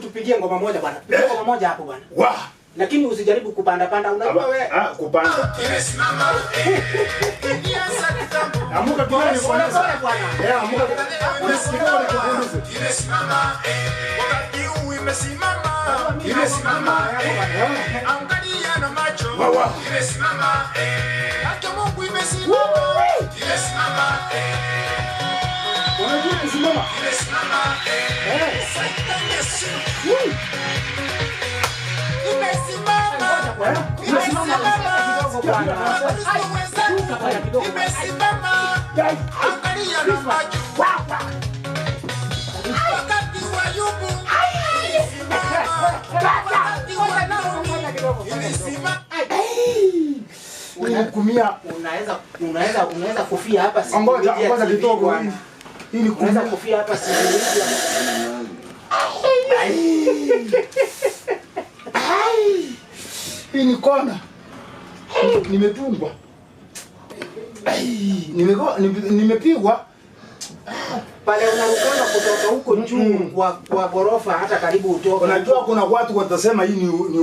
Tupigie ngoma moja, bwana. Pigia ngoma moja hapo, bwana. Wa. Lakini usijaribu kupanda panda, unajua wewe. Ah, kupanda. Amuka kidogo Pole nikuonyeshe. pole, bwana. Eh, amuka kidogo nikuonyeshe. Imesimama, wakati huu imesimama, imesimama, angalia na macho. Wa, wa. Imesimama, hata Mungu imesimama, imesimama, Unajua kusimama? Imesimama, Satan Yesu. Imesimama, imesimama, Kidogo, bwana. Wakristo wenzangu, imesimama, angalia na macho. Wakati wa Ayubu ilisimama, wakati wa Naomi ilisimama. Kumia. Unaweza kufia hapa siku Ngoja, mbili ya ngoja TV, kidogo. bwana. Hii ni Unaweza kumia. kufia hapa siku mbili ya Hii ni kona. Nimetungwa. Ai, nimepigwa. Pale unarukanga kutoka huko juu kwa ghorofa hata karibu utoke. Unajua kuna watu watasema hii ni